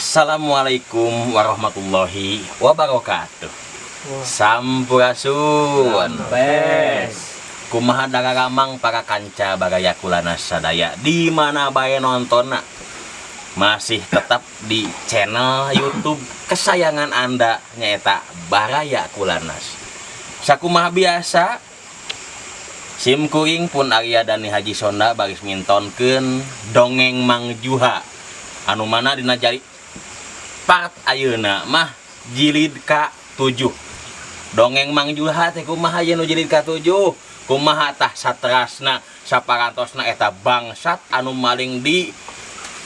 Assalamualaikum warahmatullahi wabarakatuh. Sampurasun. Rampes. Kumaha dararamang para kanca baraya kulana sadaya di mana bae nontonna, masih tetap di channel YouTube kesayangan Anda, nyaeta Baraya Kulanas. Sakumaha biasa, sim kuring pun Arya Dani Haji Sonda baris mintonkeun dongeng Mang Juha anu mana dina jari part ayeuna mah jilid ka-7. Dongeng Mang Juha teh kumaha ye nu jilid ka-7? Kumaha tah saterasna saparantosna eta bangsat anu maling di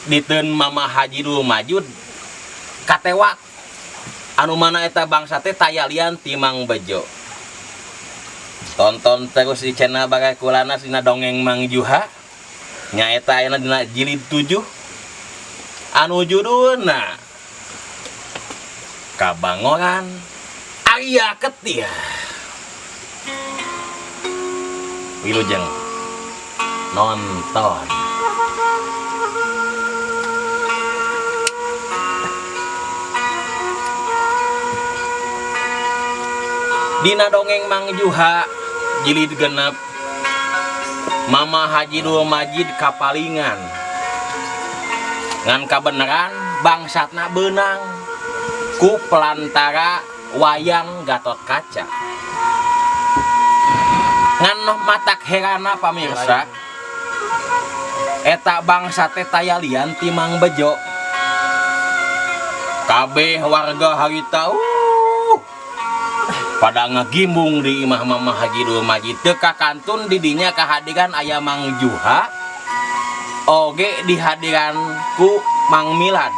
diteun Mama Haji Dul Majud katewak, anu mana eta bangsat teh taya lian ti Mang Bejo. Tonton terus di channel Baraya Kulanas dina dongeng Mang Juha, nyaeta ayeuna dina jilid 7 anu judulna Kabangoran Arya Ketir. Wilujeng nonton. Dina dongeng Mang Juha jilid 6, Mama Haji Dul Majid kapalingan ngan kabeneran bangsatna beunang ku pelantara wayang Gatot Kaca. Ngan matak herana pamirsa, eta bangsat teh taya lian ti Mang Bejo. Kabeh warga harita pada ngagimbung di imah Mama Haji Dul Majid. Teu kakantun di dinya kahadiran aya Mang Juha oge dihadiran ku Mang Milad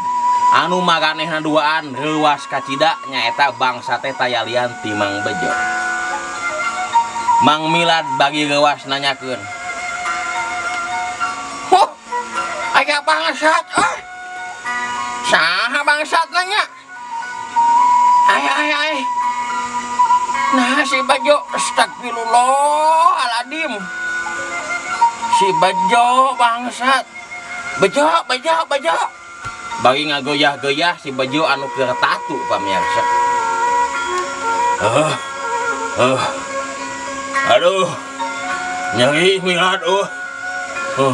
anu maranehna duaan reuas kacida nyaeta bangsa teh taya lian ti Mang Bejo. Mang Milad bagi reuas nanyakeun, "Huh, aya bangsat euy. Saha bangsat nanya? Aya aya aya. Nah si Bejo, astagfirullahaladzim. Si Bejo bangsat. Bejo, Bejo, Bejo." Bagi ngagoyah-goyah si Bejo anu keur tatu pamirsa. Aduh. Nyeri Milad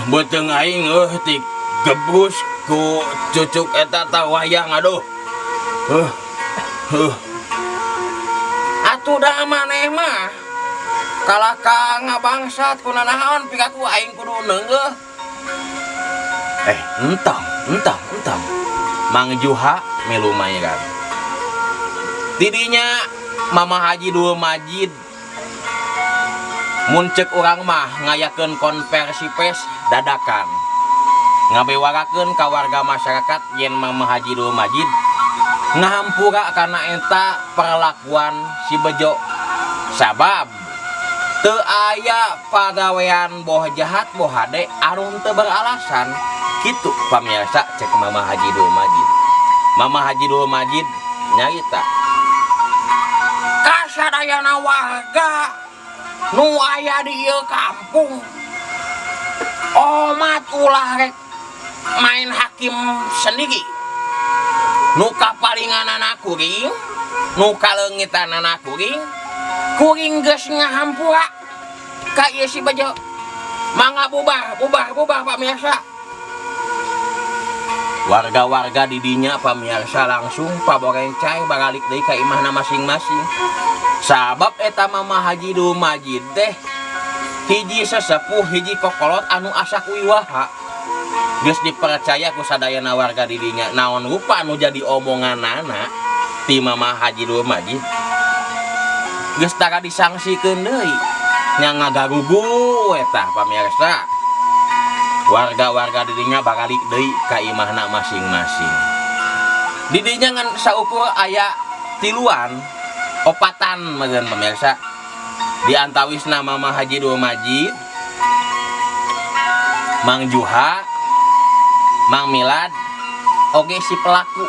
beuteung aing ti gebrus ku cucuk eta ta wayang aduh. Atuh da maneh mah kalah ka ngabangsat kuna naon pikaku aing kudu neungeuh. Entong, entong, entong. Mang Juha milu mayeran. Tidinya Mama Haji Dul Majid mun ceuk urang mah ngayakeun konversi pers dadakan. Ngabewarakeun ka warga masyarakat yen Mama Haji Dul Majid ngahampura kana eta perlakuan si Bejo. Sabab teu aya pagawean boh jahat boh hade anu teu beralasan. Kitu pamirsa cek Mama Haji Dul Majid. Mama Haji Dul Majid nyarita, kasadayana warga nu aya di ieu kampung omat ulah rek main hakim sendiri. Nu kapalinganana kuring, nu kaleungitanana kuring, kuring geus ngahampura ka ieu si Bejo. Mangga bubar, bubar, bubar pamirsa. Warga-warga di dinya pamirsa langsung paborencai baralik deui ka imahna masing-masing. Sabab eta Mama Haji Dul Majid teh hiji sesepuh hiji kokolot anu asa kuiwaha. Geus dipercaya ku sadayana warga di dinya. Naon rupa anu jadi omonganana ti Mama Haji Dul Majid. Geus tara disangsikeun deui nya ngagarugu eta pamirsa. Warga-warga di dinya baralik deui ka imahna masing-masing. Di dinya ngan saukur aya tiluan opatan meureun pamirsa. Di antawisna Mama Haji Dul Majid, Mang Juha, Mang Milad, oge si pelaku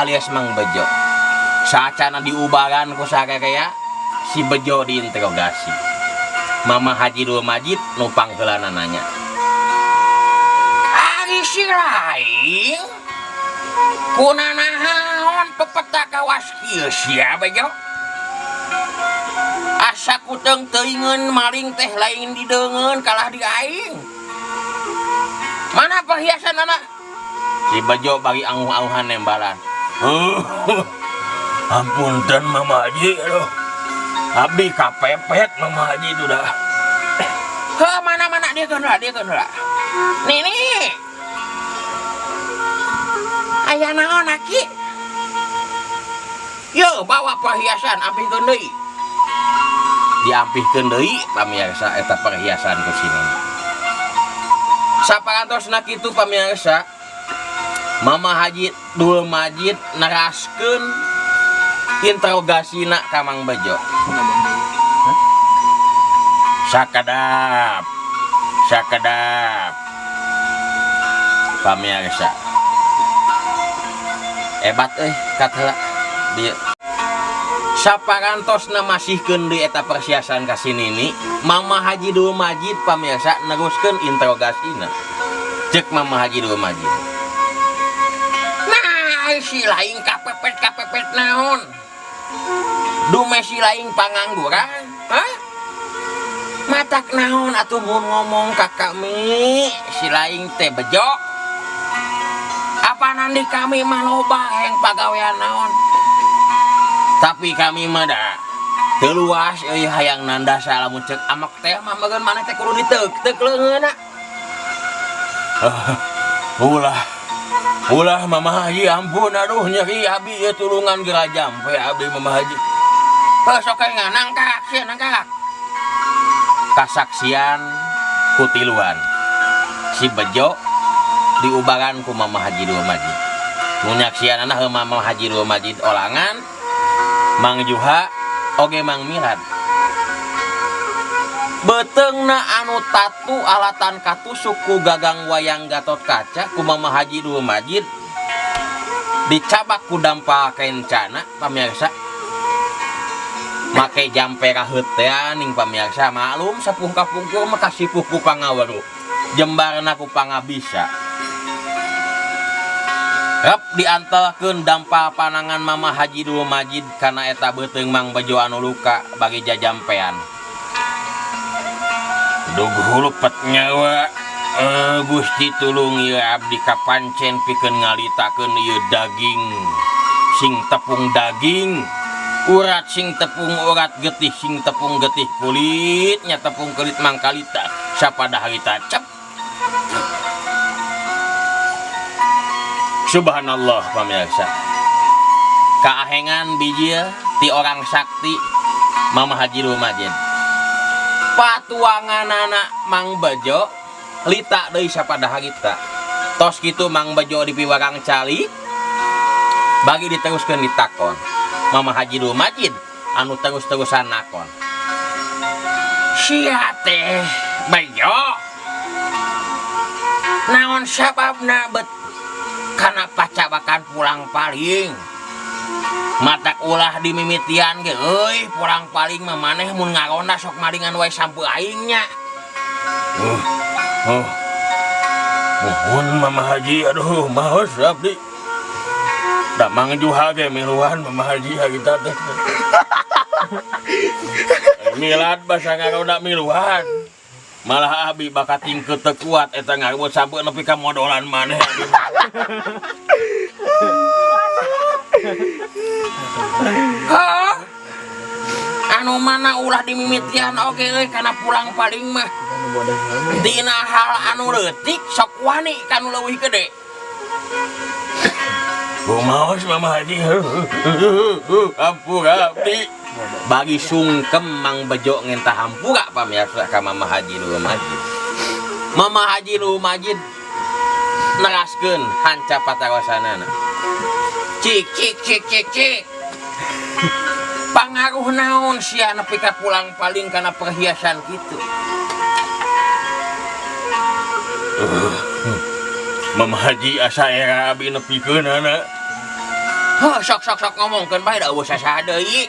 alias Mang Bejo. Saacana diubaran ku sarerea, si Bejo diinterogasi. Mama Haji Dul Majid nu pangheulana nanya, "Ari si lain Kunanaon pepeta kawas kieu sia Bejo? Asa kuteung teuingeun maling teh lain dideungeun kalah di aing. Mana perhiasan anak? Si Bejo bagi anguh-anguhan nembalan. Ampunten Mama Haji, aduh. Abdi kapepet Mama Haji itu dah. Heh, mana-mana dia heula, dia heula. Nini. Aya naon aki? Yo, bawa perhiasan ampihkeun deui. Diampihkeun deui pamirsa eta perhiasan ku si Nini. Saparantosna kitu pamirsa, Mama Haji Dul Majid neraskeun interrogasina ka Mang Bejo. Sakedap, sakedap. Pamirsa. Hebat euy kathela dieu. Saparantosna masihkeun deui eta perhiasan ka si Nini, Mama Haji Dul Majid pamirsa neruskeun interrogasina. Cek Mama Haji Dul Majid. Nah, si lain kapepet-kapepet naon? Dume si lain pangangguran, hah? Matak naon atuh mun ngomong ka kami, si lain teh Bejo. Apa nanti kami mah loba yang pagawean naon? Tapi kami mah da teu luas euy hayang nandasa lamun cek amak teh mah meureun maneh teh kudu diteuk-teuk leungeunna. Ulah. Ulah Mama Haji ampun aduh nyeri abi ieu tulungan geura jampe abi Mama Haji. Heuh sok we nangkak sia nangkak. Kasaksian kutiluan. Si Bejo diubaran ku Mama Haji Dul Majid. Nu nyaksianana heuh Mama Haji Dul Majid olangan, Mang Juha oge Mang Milad. Beuteungna anu tatu alatan katusuk ku gagang wayang Gatot Kaca ku Mama Haji Dul Majid dicabak ku dampal kencana pamirsa. Make jampe raheut teh ning pamirsa maklum sepuh kapungkur mah kasipuh ku pangaweruh. Jembarna ku pangabisa. Rep diantelkeun dampal panangan Mama Haji Dul Majid kana eta beuteung Mang Bejo anu luka bagi jajampean. Dug hulupet nyawa, Gusti tulung ieu abdi kapancen pikeun ngalitakeun ieu daging sing tepung daging, urat sing tepung urat, getih sing tepung getih, kulitnya tepung kulit mangkalita sapada harita cep. Subhanallah pamirsa. Kaahengan bijil ti orang sakti Mama Haji Dul Majid. Patuanganana Mang Bejo lita deui sapada harita. Tos kitu Mang Bejo dipiwarang calik bagi diteruskeun ditakon. Mama Haji Dul Majid anu terus-terusan nakon. Sia teh Bejo. Naon sababna bet kana pacabakan pulang paling? Matak ulah dimimitian ge euy pulang paling mah maneh mun ngaronda sok malingan wae sampeu aing nya. Muhun Mama Haji aduh maos abdi. Da Mang Juha ge miluan Mama Haji harita teh. Milad basa ngaronda miluan. Malah abi bakat tingkeut teu kuat eta ngarebut sampeu nepi ka modolan maneh abi. Hah? Anu mana ulah dimimitian oge euy kana pulang paling mah. Dina hal anu leutik sok wani kanu leuwih gede. Kumaha Mama Haji? Hampura abdi. Bagi sungkem Mang Bejo ngentah hampura pamirsa ka Mama Haji Dul Majid. Mama Haji Dul Majid neraskeun hanca patarosanana. Cik cik cik cik cik. Pangaruh naon sia nepi ka pulang paling kana perhiasan kitu? Mama Haji asa era abi nepikeunana. Heuh sok sok sok ngomongkeun bae da eueuh sasaha deui.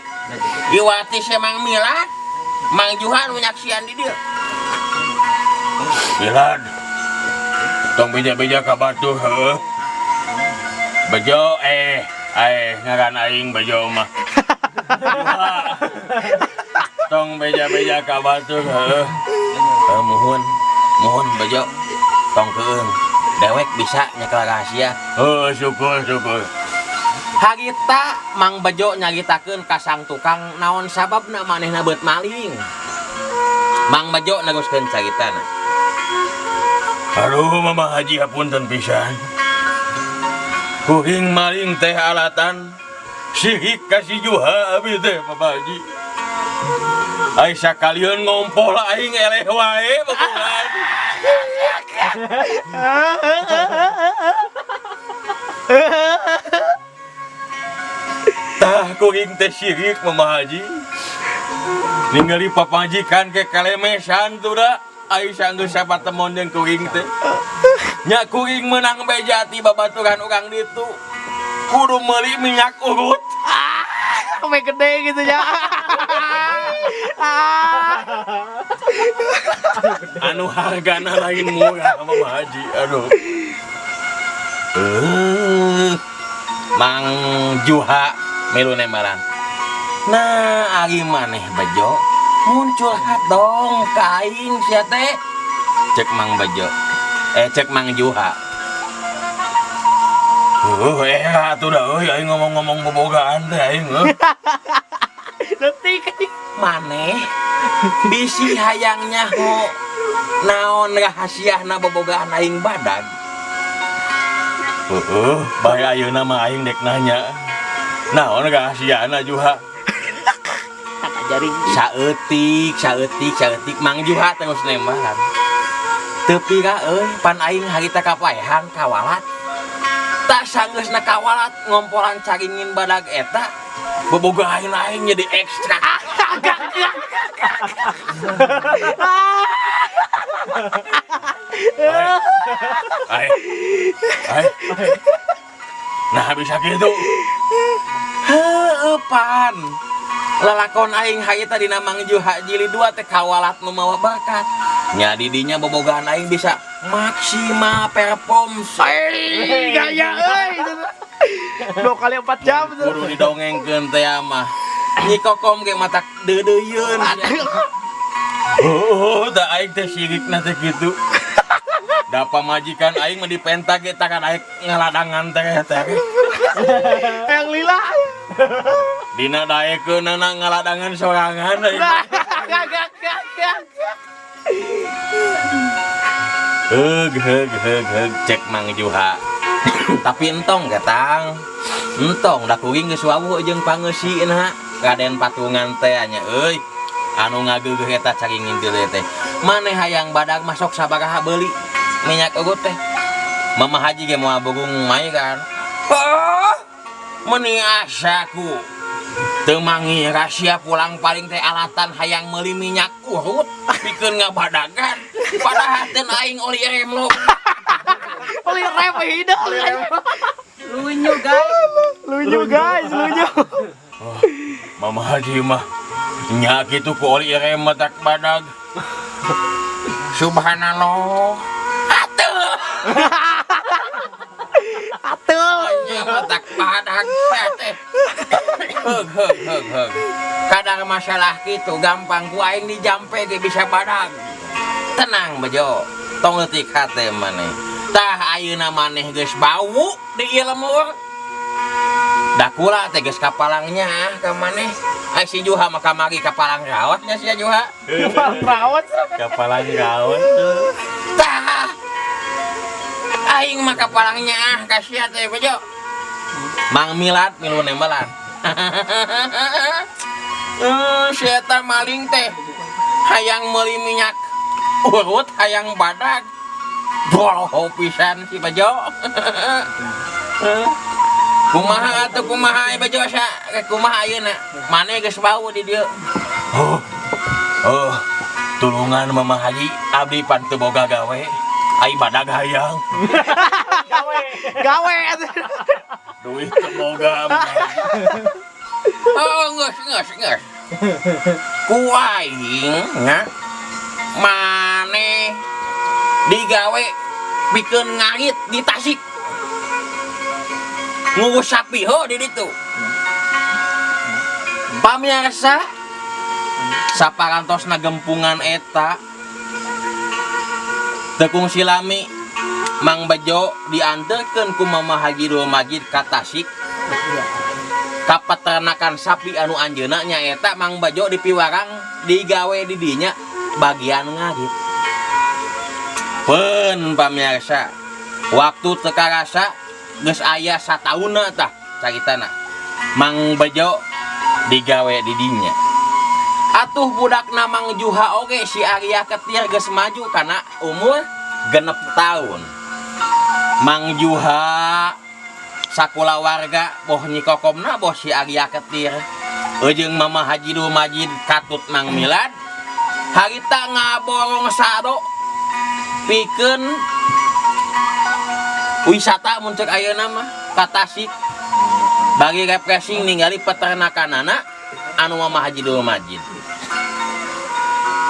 Iwati si Mang Milad, Mang Juhan nu nyaksian di dieu. Milad. Tong beja-beja ka batur heuh. Bejo ngaran aing Bejo mah. Tong beja-beja ka batur heuh. Muhun, muhun Bejo. Tong keueung. Dewek bisa nyekel rahasia. Heuh, syukur syukur. Harita Mang Bejo nyaritakeun ka sang tukang naon sababna manehna beut maling. Mang Bejo neruskeun caritana. Aduh, Mama Haji, hapunten pisan. Kuring maling teh alatan sirik ka si Juha abi teh, Mama Haji. Ai sakalian ngompol aing eleh wae bobogan. Tah kuring teh sirik, Mama Haji. Ningali pamajikan ke kalemesan tuh da. Ai sanggeus sapatemon jeung kuring teh. Nya kuring meunang beja ti babaturan urang ditu. Kudu meuli minyak urut. Sampai gede gitu ya. Anu hargana lain murah, Mama Haji. Aduh. Mang Juha milu nembaran. Nah, ari maneh Bejo muncul dong ka aing sia teh. Cek Mang Bejo. Cek Mang Juha. Era atuh da euy aing ngomong-ngomong bobogaan teh aing heuh. Detik. Maneh bisi hayang nyaho naon rahasiana bobogaan aing badag. Heeh, bae ayeuna mah aing dek nanya. Naon rahasiana Juha? Tak ajarin. Saeutik, saeutik, saeutik Mang Juha terus nembalan. Teu pira euy, pan aing harita kapaehan kawalat. Tak sanggeusna kawalat ngompolan caringin badag eta. Bobogaan aing jadi ekstra. Ai. Ai. Nah bisa gitu. Heueuh pan. Lalakon aing harita dina Mang Juha jilid 2 teh kawalat nu mawa bakat. Nya di dinya bobogaan aing bisa maksimal perform. Ai, gaya euy. 2 kali 4 jam. Kudu didongengkeun teh mah. Nyi Kokom ge matak deudeuyeun. Oh, da aing teh sirikna teh kitu. Da pamajikan aing mah dipenta ge takan aing ngaladangan teh teh. Yang lila. Dina daekeunana ngaladangan sorangan aing. Heug heug heug heug cek Mang Juha. Tapi entong getang. Entong da kuring geus wawuh jeung pangeusina. Raden patungan teh nya euy. Anu ngageugeuh eta caringin deuleu teh. Maneh hayang badag masuk sabaraha beuli minyak urut teh. Mama Haji ge moal burung mai kan. Oh, meni asaku. Teu mangi rahasia pulang paling teh alatan hayang meuli minyak urut pikeun ngabadagan. Padahal teh aing oli rem lo. Oli rem hidup. Lunyu guys. Lunyu guys, lunyu. Oh, Mama Haji mah nya kitu ku oli rem matak badag. Subhanallah. Atuh. Atuh. Nya matak badag teh. Heug heug heug heug. Kadang masalah kitu gampang ku aing dijampe ge bisa badag. Tenang Bejo, tong leutik hate maneh. Tah ayeuna maneh geus bau di ieu lemur. Da kula teh geus kapalangnya ka maneh. Ai si Juha mah kamari kapalang raot nya sia Juha. Kapalang raot. Kapalang raot. Tah. Aing mah kapalangnya ka sia teh Bejo. Mang Milad milu nembalan. Si eta maling teh hayang meuli minyak urut hayang badag. Boloho pisan si Bejo. Kumaha atuh kumaha Bejo sa kumaha ayeuna? Mane geus bau di dieu. Oh. Oh, tulungan Mama Haji, abdi pan teu boga gawe. Ai badag hayang. Gawe. Gawe atuh. Duit teu boga Mama Haji. Oh, geus geus geus. Ku aing nya mane digawe pikeun ngarit di Tasik. Ngurus sapi ho di ditu. Pamirsa, saparantosna gempungan eta teu kungsi lami Mang Bejo dianterkeun ku Mama Haji Dul Majid ka Tasik ka peternakan sapi anu anjeunna, nyaeta Mang Bejo dipiwarang digawe di dinya bagian ngarit. Pen pamirsa, waktu teu karasa geus aya sataunna tah caritana Mang Bejo digawe di dinya. Atuh budakna Mang Juha oge, si Arya Ketir, geus maju kana umur 6 tahun. Mang Juha sakulawarga, boh Nyi Kokomna, boh si Arya Ketir jeung Mama Haji Dul Majid katut Mang Milad harita ngaborong sado pikeun wisata mun cek ayeuna mah ka Tasik bagi refreshing ningali peternakanana anu Mama Haji Dul Majid.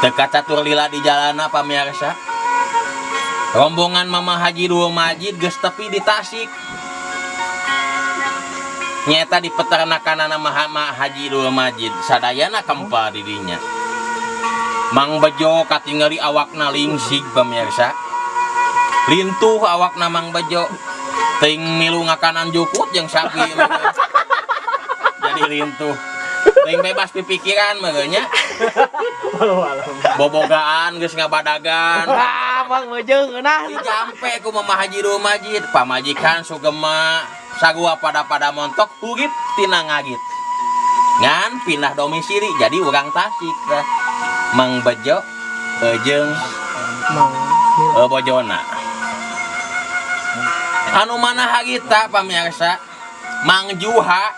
Teu kacatur lila di jalana, pamirsa, rombongan Mama Haji Dul Majid geus tepi di Tasik, nyaeta di peternakanana Mama Haji Dul Majid. Sadayana kempal di dinya. Mang Bejo katingali awakna lingsig, pamirsa, lintuh awakna Mang Bejo. Teuing milu ngakanan jukut jeung sapi jadi lintuh. Teuing bebas pipikiran meureun nya, bobogaan geus ngabadagan. Wah, Mang Bejo ngeunah. Dijampe ku Mama Haji Dul Majid, pamajikan Sugema sarua pada-pada montok hurip tina ngarit, ngan pindah domisili jadi urang Tasik dah Mang Bejo jeung Mang bojona. Anu mana harita, pamirsa, Mang Juha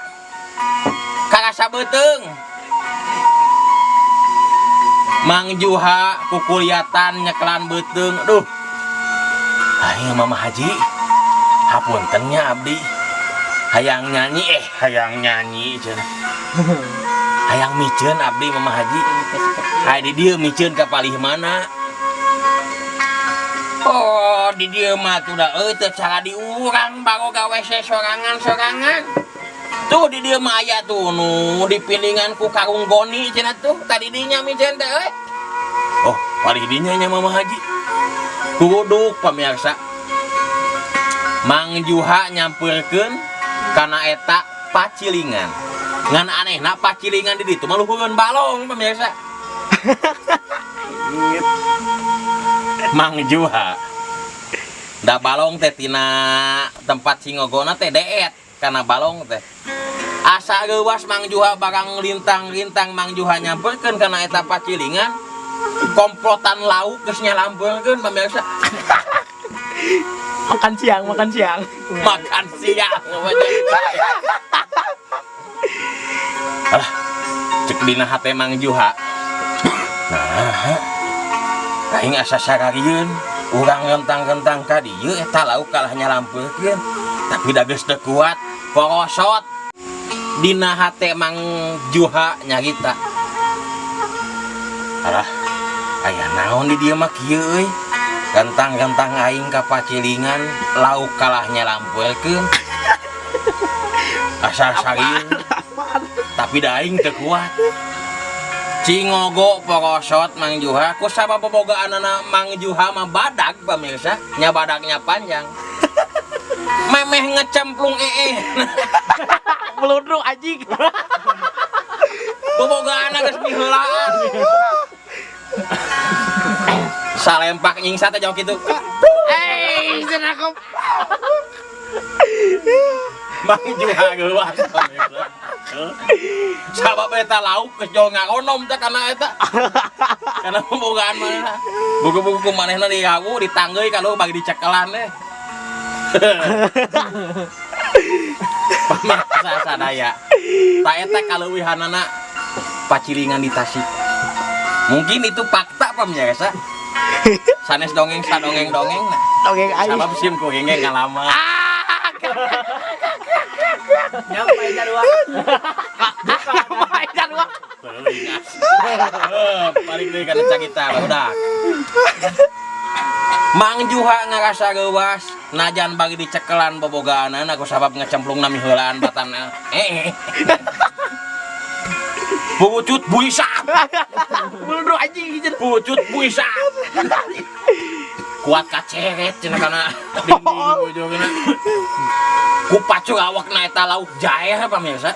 karasa beuteung. Mang Juha kukuliatan nyekelan beuteung, "Duh, ayo Mama Haji, hapunten nya, abdi hayang nyanyi, hayang nyanyi cenah, hayang miceun abdi, Mama Haji. Hai, di dieu miceun ka palih mana?" "Oh, di dieu mah tuh da euy teu cara diurang baroga WC sorangan-sorangan. Tuh di dieu mah aya tuh nu dipilingan ku karung goni cenah, tuh tadi dinya miceun teh euy." "Oh, palih dinya nya, Mama Haji." Kuduk, pamirsa, Mang Juha nyamperkeun kana eta pacilingan. Ngan anehna pacilingan di ditu mah luhureun balong, pemirsa. Mang Juha da balong teh tina tempat cingogona teh deet kana balong teh. Asa reuwas Mang Juha barang lintang-lintang. Mang Juha nyamperkeun kana eta pacilingan, komplotan lauk geus nyalampeurkeun, pemirsa. Makan siang, makan siang. Makan siang. Alah, cek dina hate Mang Juha, nah aing asa sararieun urang rentang-rentang ka dieu, eta lauk kalah nyalampeurkeun, tapi da geus teu kuat porosot. Dina hate Mang Juha nyarita, "Alah, aya naon di dieu mah kieu euy? Rentang-rentang aing ka pacilingan, lauk kalah nyalampeurkeun. Asa sarieun, tapi da aing teu kuat." Cingogo porosot Mang Juha. Ku sabab bobogaanana Mang Juha mah badag, pemirsa nya, badagnya panjang, memeh ngecemplung ee. Meludruk anjing. Bobogaanna geus miheulaan, salempak nyingsa teh jauh kitu. Eh, cenah aku. Mang Juha geuwas, pemirsa, sabab eta lauk geus jauh ngaronom teh kana eta, kana bobogaan manehna. Buku-buku ku manehna dihawu, ditanggeui kalau bagi dicekelan deh. Pemirsa sadaya, tah eta kaleuwihanana pacilingan di Tasik. Mungkin itu fakta, pemirsa, sanes dongeng sadongeng dongeng. Nah, Dongeng aing. sabab sim kuring ge ngalaman. Nyampe jarua. Main jarua. Teuing ah. Eh, balik deui kana carita barudak. Mang Juha ngarasa reuwas. Najan bagi dicekelan bobogaanana ku sabab ngecemplung nami heulaan batana. Pucut buisap. Mundur anjing gitu. Pucut buisap. Kuat kaceret cenah kana dinding bojongna. Ku pacul awakna eta lauk jahe pamirsa.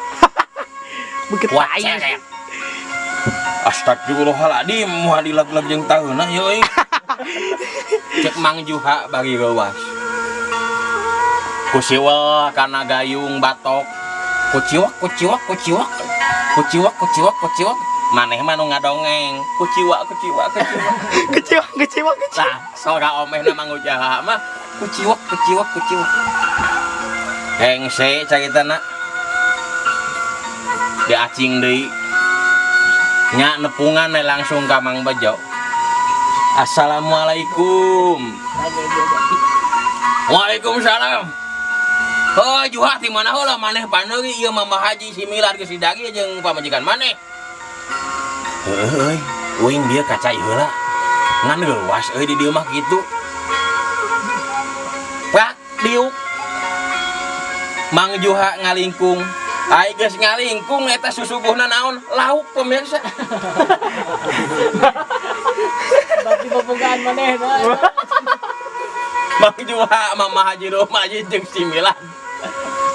Beukeut Kuat tai. ceret. Astagfirullahaladzim, moal dilag-lag jeung taheuna ieu euy. Cek Mang Juha bagi leuwas. Ku siwel kana gayung batok. Kuciwak kuciwak kuciwak. Kuciwak kuciwak kuciwak. Maneh mah nu ngadongeng. Kuciwak kuciwak kuciwak. Kecewa, kecewa, kecewa. Tah, sora omehna Mang Juha mah kuciwak kuciwak kuciwak. Hengse caritana. Diacing deui. Nya nepungan we langsung ka Mang Bejo. Assalamualaikum. Waalaikumsalam. Heuh Juha ti mana heula maneh paneuri ieu Mama Haji si Milad geus didagi jeung pamajikan maneh. Heueuh euy, uing dieu kacai heula. Ngan leuwas euy di dieu mah kitu. Prak diuk. Mang Juha ngalingkung. Ai geus ngalingkung eta susuguhna naon? Lauk pemirsa. Berarti bobogaan maneh na. Mang Juha Mama Haji Romaji jeung si Milad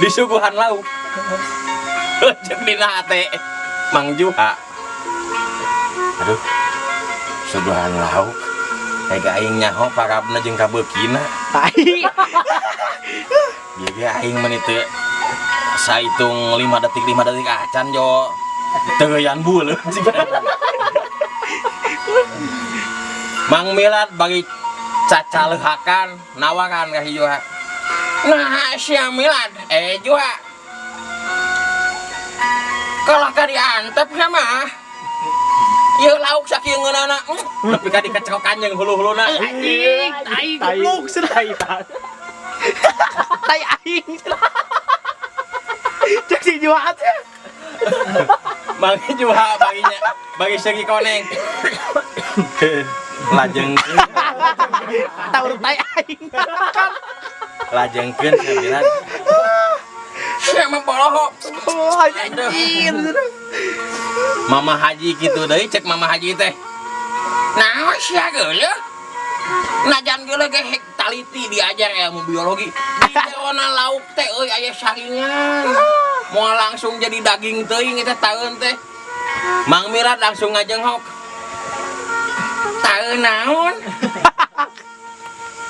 disuguhan lauk. Jeung dina hate Mang Juha. Aduh. Suguhan lauk. Hega aing nyaho parabna jeung kabeukina. Tai. Ieu ge aing mah teu saitung 5 detik 5 detik acan jo. Teuyan beuleut. Mang Milad bagi cacaleuhakan nawaran ka si Juha. Nah, sia Milad, Juha. Kalah ka diantep sia mah. Ieu lauk sakieu ngeunana. Nepi ka dikecekokan jeung hulu-huluna. Anjing, tai goblok cenah. Tai aing cenah. Cek si Juha teh. Mang Juha baginya bagi segi koneng. Lajeng Tahu tai aing. lajengkeun sia Milad. Sia mah bolohok. Oh, anjing. Mama Haji kitu deui cek Mama Haji teh. Naon sia geuleuh? Najan geuleuh ge hek taliti diajar ilmu biologi. Di jerona lauk teh euy aya saringan. Moal langsung jadi daging teuing eta taeun teh. Mang Milad langsung ngajenghok. Taeun naon?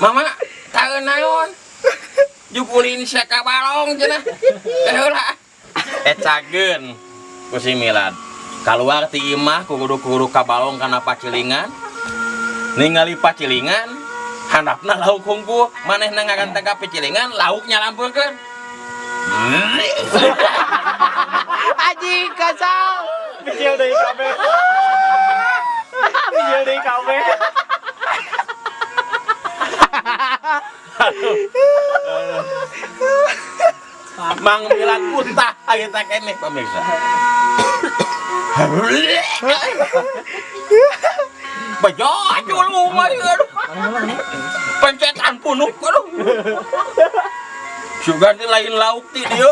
Mama, taeun naon? Jukulin sia ka balong cenah. Teh heula. Ecageun ku si Milad. Kaluar ti imah kudu-kudu ka balong kana pacilingan. Ningali pacilingan, handapna lauk hungkul, manehna ngaganteng ka pacilingan, lauk nyalampeurkeun. Anjing kasal. Bijil deui kabeh. Bijil deui kabeh. Mang Milad utah aya teh keneh pemirsa. Bejo aduh mah aduh. Pencetan punuk aduh. Sugan teh lain lauk ti dieu.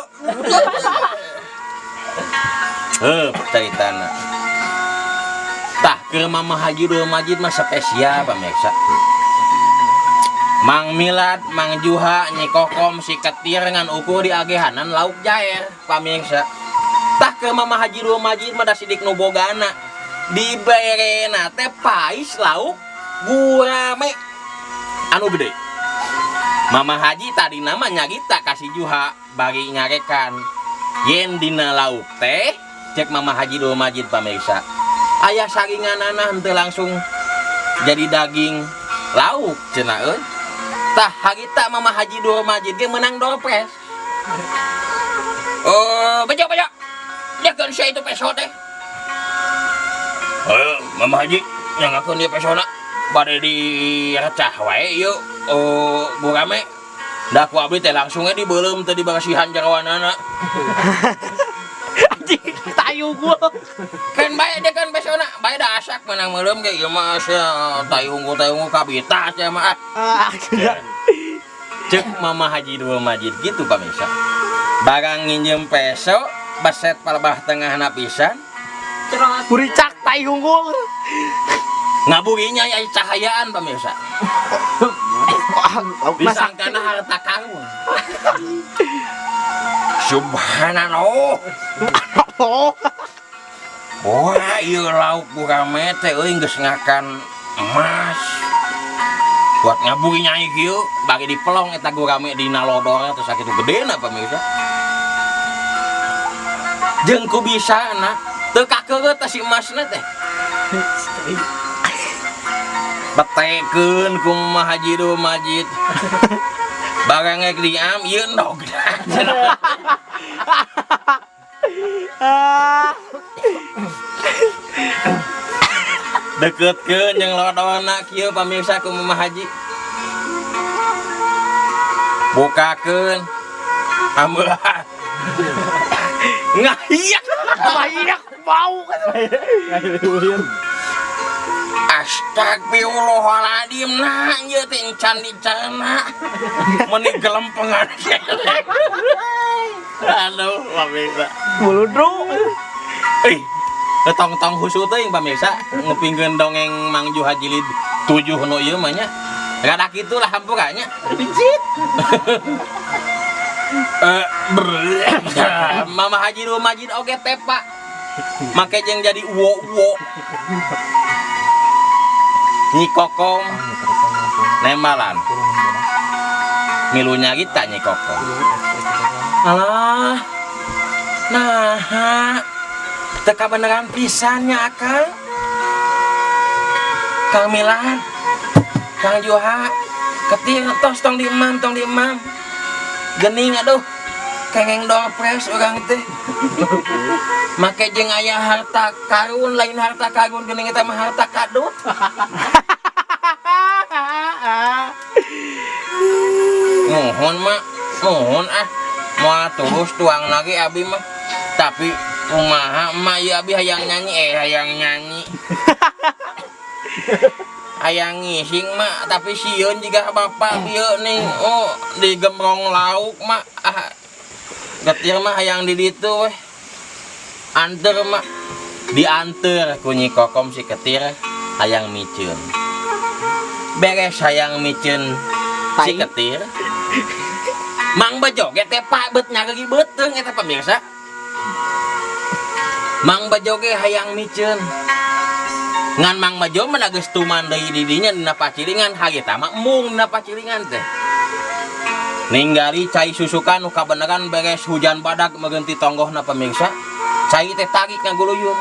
Heuh, caritana. Tah keur Mama Haji Dul Majid mah spesial pamirsa. Mang Milad, Mang Juha, Nyi Kokom, si Ketir ngan ukur diagehanan lauk jair pamirsa. Tah keur Mama Haji Dul Majid mah da sidik nu bogana. Diberena teh pais lauk gurame anu gede. Mama Haji tadi nama nyarita ka si Juha bari nyarekan yen dina lauk teh cek Mama Haji Dul Majid pamirsa. Aya saringanana henteu langsung jadi daging lauk cenah euy. Tah harita Mama Haji Dul Majid ge menang door prize. Oh, bejo bejo. Dekeun sia itu peso teh. Mama Haji nyangakeun ieu pesona bade direcah wae ieu gurame. Da ku abdi teh langsung we dibeuleum teh dibersihan jarawanana. Anjing, tayu gua. Kan bae deh kan pesona, bae da asak menang meuleum ge ieu mah sia tai unggul kabita sia mah. Ah, sudah. Cek Mama Haji Dua Majid gitu, pamirsa. Barang nginjem peso, beset palebah tengahna pisan. Cerot. Buricak tai unggul. Ngaburinya ya cahayaan, pamirsa. Wah, masak. Disangkana harta karun. Subhanallah. Oh. Wah, ieu lauk gurame teh euy geus ngakan emas. Buat ngaburi nyai kieu, bagi dipelong eta gurame dina lodor teh sakitu gedena, pamirsa. Jeung ku bisana teu kakeureut teh si emasna teh. Betekeun ku Mama Haji Du Majid. Barang rek diam ieu endog. Ah. Deketkeun jeung lodorna kieu, pamirsa, ku Mama Haji. Bukakeun. Ameuhan. Ngahiak. Banyak bau kan. Astagfirullahaladzim, nah ieu teh encan dicana. Meuni gelempengan. Aduh, pamirsa. Buludru. Eh, tong-tong khusyuk teuing, pamirsa, ngupingkeun dongeng Mang Juha jilid 7 nu ieu mah nya. Rada kitu lah hampura nya. Pijit. Eh, Mama Haji Du Majid oge tepa. Make jeung jadi uwo-uwo. Nyi Kokom nembalan. Milu nyarita Nyi Kokom. Alah. Nah, teu kabeneran pisan nya Akang. Kang Milan, Kang Juha, ketir tos tong diemam, tong diemam. Gening aduh, kengeng doorprize urang teh. Make jeung aya harta karun, lain harta karun geuning eta mah harta kadut. Mohon mak, mohon ah. Moal terus tuang lagi abi mah. Tapi kumaha emak ieu abi hayang nyanyi, hayang nyanyi. Hayang ngising mak, tapi sieun jiga bapak bieu nih. Oh, digemrong lauk mak. Ah, getir mah hayang di ditu weh. Anter mak. Dianter ku Nyi Kokom si ketir hayang miceun. Beres hayang miceun si Tai. ketir. Mang Bejo ge teh pak bet nyareri beuteung eta, pamirsa. Mang Bejo ge hayang miceun. Ngan Mang Bejo mah geus tuman deui di dinya dina pacilingan, harita mah embung dina pacilingan teh. Ninggali cai susukan nu kabeneran beres hujan badag meureun ti tonggohna, pamirsa. Cai teh tarik ngaguluyur.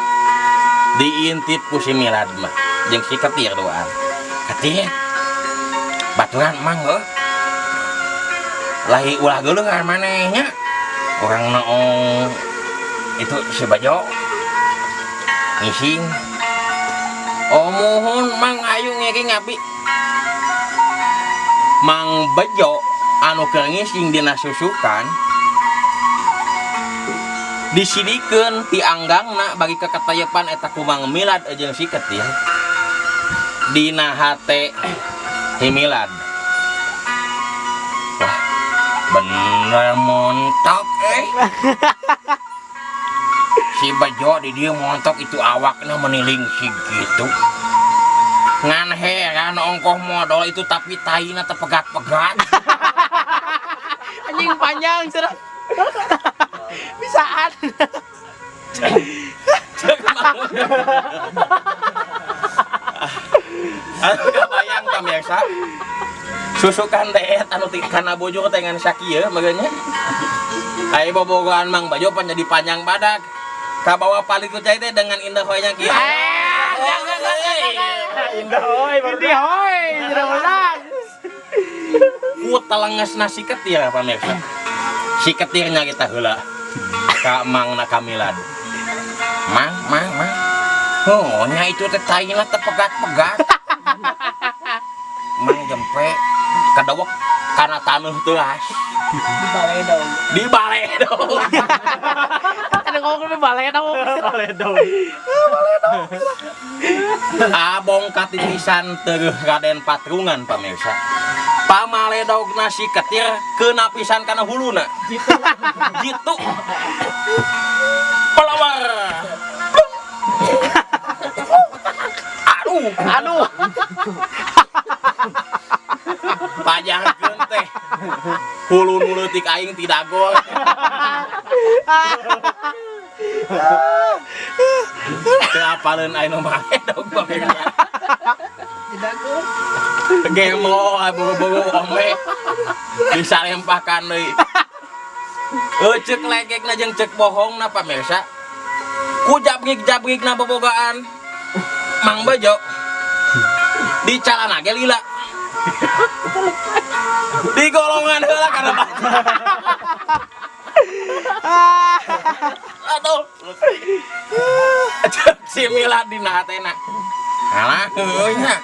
Diintip ku si Milad mah jeung si ketir doan. Ketir. Baturan mang heuh. Lahi ulah geuleuhan maneh nya. Urang noong itu si Bajo ngising. Oh muhun mang ayu ngiring abi. Mang Bejo anu keur ngising dina susukan disidikeun ti anggangna bagi keketayepan eta ku Mang Milad jeung si Ketir. Dina hate si Milad. Wah, bener montok eh. Si Bejo di dieu montok itu awakna meniling si gitu. Ngan heran ongkoh modal itu tapi taina tepegat-pegat. Anjing panjang cerah. Bisaan. Anu kabayang, pamirsa. Susukan teh anu ti kana bojor teh ngan sakieu maganya. Aya bobogohan Mang Bajo pan jadi panjang badak. Kabawa palit ku cai teh dengan indah hoynya kieu. Indah oi, Ini hoi, tidak menang. Ku telengesna si ketir, pamirsa. Si ketirnya kita heula. Ka Mang na Kamilad. Mang, mang, mang. Oh, nya itu teh taina teh pegat-pegat. Mang jempe kadawek kana taneuh teuas. Di balai dong. Di balai dong. Ada ngomong di balai dong. Balai dong. Abong katitisan tereuh Raden Patrungan, pamirsa. Pamaledogna si ketir keuna pisan kana huluna. Jitu. Pelawar. Aduh, Aduh. Pajarkeun teh. Hulu nu leutik aing tidak gol. Teu apaleun aing nu maledog pamirsa. Tidak gol. Gemo buru-buru ombe disarempakan deui. Ceuk legekna jeung ceuk bohongna pamirsa. Ku jabrik-jabrikna bobogaan Mang Bejo di calana ge lila. Di golongan heula kana batu. Aduh. Ceuk si Milad dina hatena. Alah heueuh nya.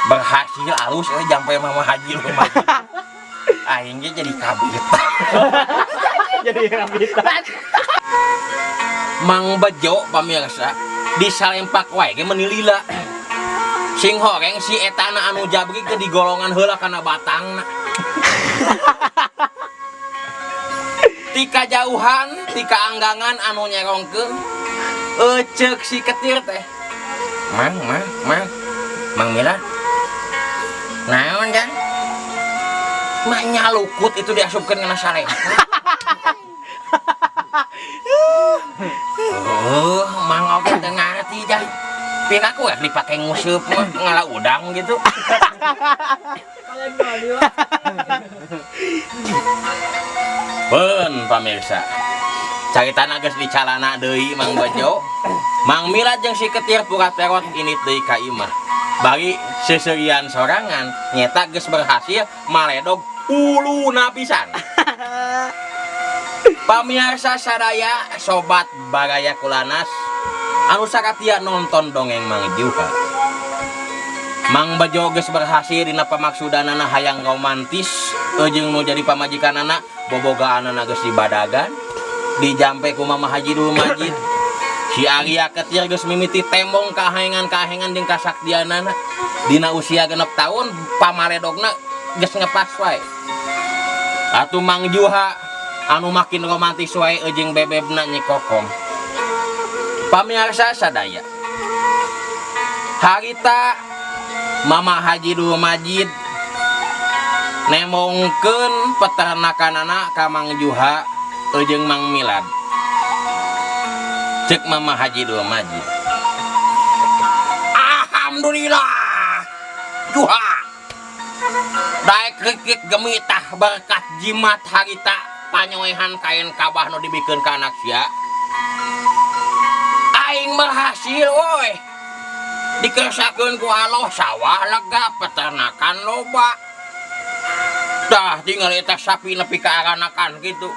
Berhasil alus euy jampe Mama Haji lu mah. Aing ge jadi kabita. Jadi kabita. Mang Bejo pamirsa disalempak wae ge meuni lila. Sing horeng si etana anu jabrik ge di golongan heula kana batangna. Tika jauhan, tika anggangan anu nyerongkeun ceuk si ketir teh. Mang, mang, mang. Mang Milad. Naon kan? Mah nyalukut itu diasupkeun kana salempak. Oh, Mang oge teu ngarti jang. Piraku rek dipake nguseup mah ngala udang gitu. Peun pamirsa. Caritana geus dicalana deui Mang Bejo. Mang Milad jeung si ketir pura terot init deui ka imah. Bari seuseurian sorangan nyeta geus berhasil maledog huluna pisan. Pamirsa sadaya sobat Baraya Kulanas anu sakatia nonton dongeng Mang Juha. Mang Bejo geus berhasil dina pamaksudanana hayang romantis jeung nu jadi pamajikanana bobogaanana geus dibadagan dijampe ku Mama Haji Dul Majid. Si Arya ketir geus mimiti tembong kahaengan-kahaengan jeung kasaktianana. Dina usia 6 tahun pamaledogna geus ngepas wae. Atuh Mang Juha anu makin romantis wae jeung bebebna Nyi Kokom. Pamirsa sadaya, harita Mama Haji Dul Majid nemongkeun peternakanana ka Mang Juha jeung Mang Milad. Ceuk Mama Haji Dul Majid, alhamdulillah Juha daek rikik gemitah berkat jimat harita panyoehan kain kabah nu dibikeun ka anak sia. Aing berhasil woi. Dikersakeun ku Allah sawah lega peternakan loba. Tah tinggal eta sapi nepi ka aranakan kitu.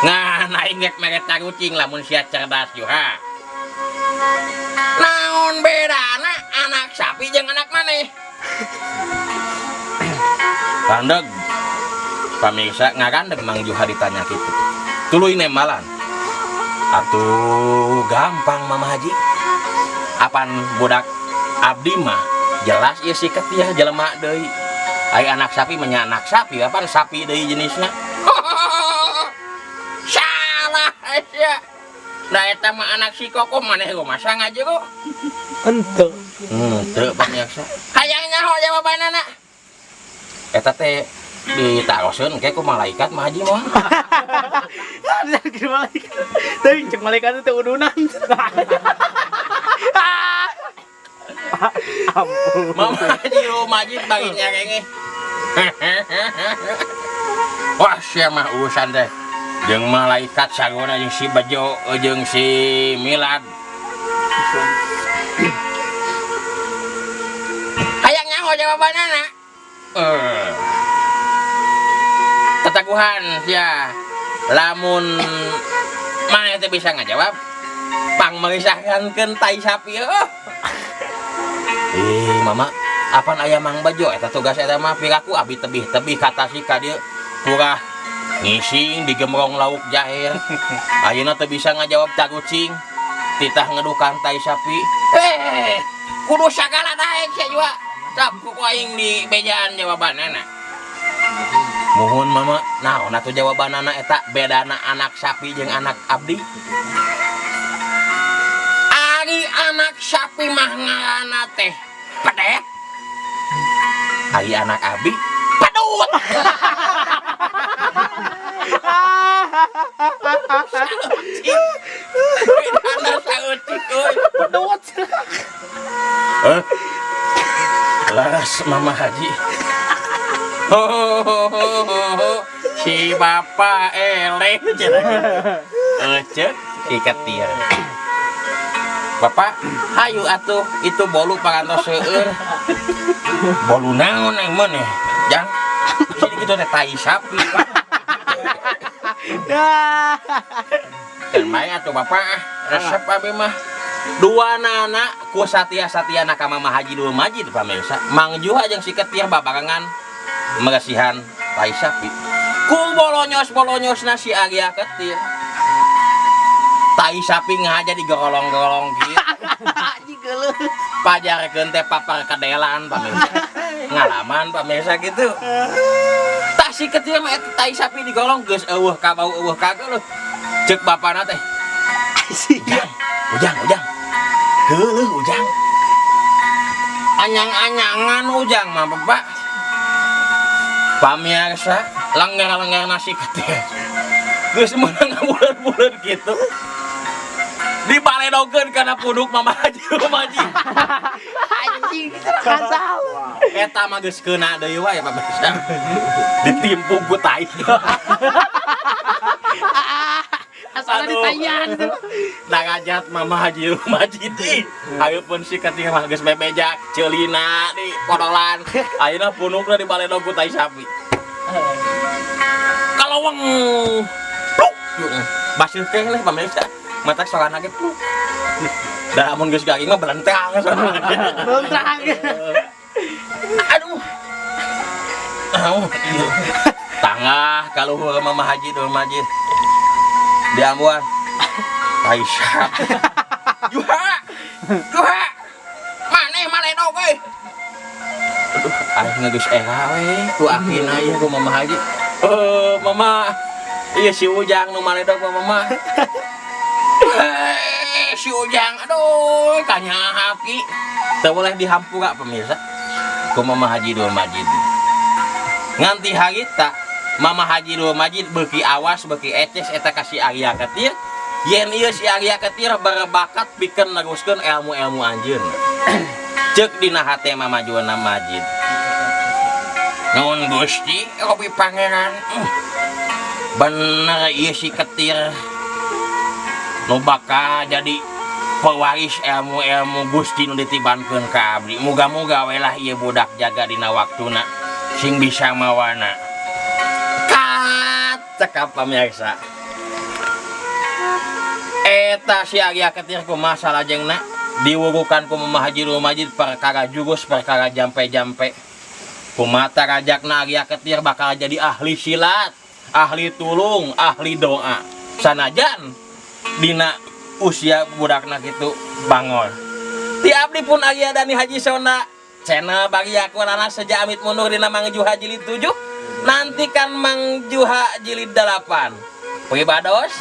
Ngan aing rek mere tarucing lamun sia cerdas Juha. Naon bedana anak sapi jeung anak maneh? Randeg. Pamirsa ngarandeg Mang Juha ditanya kitu. Tuluy nembalan. Atuh gampang Mama Haji. Apan budak abdi mah jelas ieu si ketir jelema deui. Ai anak sapi mah nya anak sapi, apan sapi deui jenisna. Salah sia. Da eta mah anak si Kokom maneh rumasa ngajero. Henteu. Henteu pamirsa. Hayang nyaho jawabanana. Eta teh ditaroseun ke ku malaikat mah Haji mah. Cek malaikat. Teuing cek malaikat teh udunan. Ampun. Mama Haji Dul Majid bagi nyarenge. Wah, sia mah urusan teh. Jeung malaikat sarona jeung si Bejo jeung si Milad. Hayang nyaho jawabanana. Tetaguhan sia. Lamun maneh teh bisa ngajawab, pang merisahkankeun tai sapi heuh. Mama, apan aya Mang Bejo eta tugas eta mah piraku abi tebih-tebih ka Tasik ka dieu purah ngising digemrong lauk jahe. Ayeuna teu bisa ngajawab tarucing, titah ngedukan tai sapi. Kudu sagala daek sia juga. Tap ku aing di bejaan jawabanana. Muhun, Mama. Naon atuh jawabanana eta bedana anak sapi jeung anak abdi? Ari anak sapi mah ngaranna teh pedet. Ari anak abdi pedut. Bedana saeutik euy. Pedut. Eh? Laras, Mama Haji. Ho, si bapak eleh cenah. Ecek si ketir. Bapak, hayu atuh itu bolu parantos seueur. Bolu naon yang mana? Jang. Sini kitu teh tai sapi, Pak. Dan main atuh, Bapak, resep abi mah. Dua nana ku satia-satiana ka Mama Haji Dul Majid, pamirsa. Mang Juha jeung si Ketir babarengan meresihan tai sapi. Ku bolonyos-bolonyosna si Arya Ketir. Tai sapi ngaja digorolong-gorolong kieu. Anjing geuleuh. Pajarkeun teh papar kedelan, pamirsa. Ngalaman, pamirsa, gitu. Tah, si Ketir mah eta tai sapi digorong geus euweuh kabau, euweuh kageuleuh. Ceuk bapana teh, "Ujang, Ujang, Ujang. Geuleuh, Ujang." Anyang-anyangan Ujang mah, Bapak. Pamirsa, lengger-lengger nasi ketir. Geus meunang ngabuleun-buleun kitu. Dibaledogeun kana punuk Mama Haji Rumaji. Anjing kasal. Eta mah geus keuna deui wae, pamirsa. Ditimpuk ku tai. Asalna Aduh. ditayan. Darajat Mama Haji Rumaji ih. Ayeuna si ketir mah geus bebeja ceulina di podolan. Ayeuna punukna dibaledog ku tai sapi. Kalawang pluk. Baseuh teh leh, pamirsa. Mata sorana ge pluk. Da amun geus garing mah belentang sorana. Belentang. Aduh. Aduh, iya. Tangah kaluhur Mama Haji Dul Majid. Diambuan. Tai sapi. Juha. Juha. Maneh maledog euy. Aduh, aing geus era we ku akina ieu ku Mama Haji. Eh, Mama. Iya, si Ujang nu maledog mah, Mama. Eh, si Ujang, aduh, kanyaah aki. Teu boleh dihampura, pemirsa, ku Mama Haji Dul Majid. Nganti harita Mama Haji Dul Majid beuki awas, beuki eces eta ka si Arya Ketir. Yen ieu si Arya Ketir berbakat pikeun neruskeun ilmu-ilmu anjeun. Ceuk dina hate Mama Juna Majid. Nuhun Gusti, Robi Pangeran. Bener ieu si Ketir nu bakal jadi pewaris ilmu-ilmu Gusti nu ditibankeun ka abdi. Muga-muga we lah ieu budak jaga dina waktuna sing bisa mawana. Kat cekap, pamirsa. Eta si Arya Ketir kumaha salajengna diwurukan ku Mama Haji Dul Majid perkara jurus, perkara jampe-jampe. Kumata rajakna Arya Ketir bakal jadi ahli silat, ahli tulung, ahli doa. Sanajan dina usia budakna kitu bangor. Ti abdi pun Arya Dani Haji Sona, channel bagi aku Lana sejak amit mundur dina Mang Juha jilid 7. Nantikan Mang Juha jilid 8. Pribados.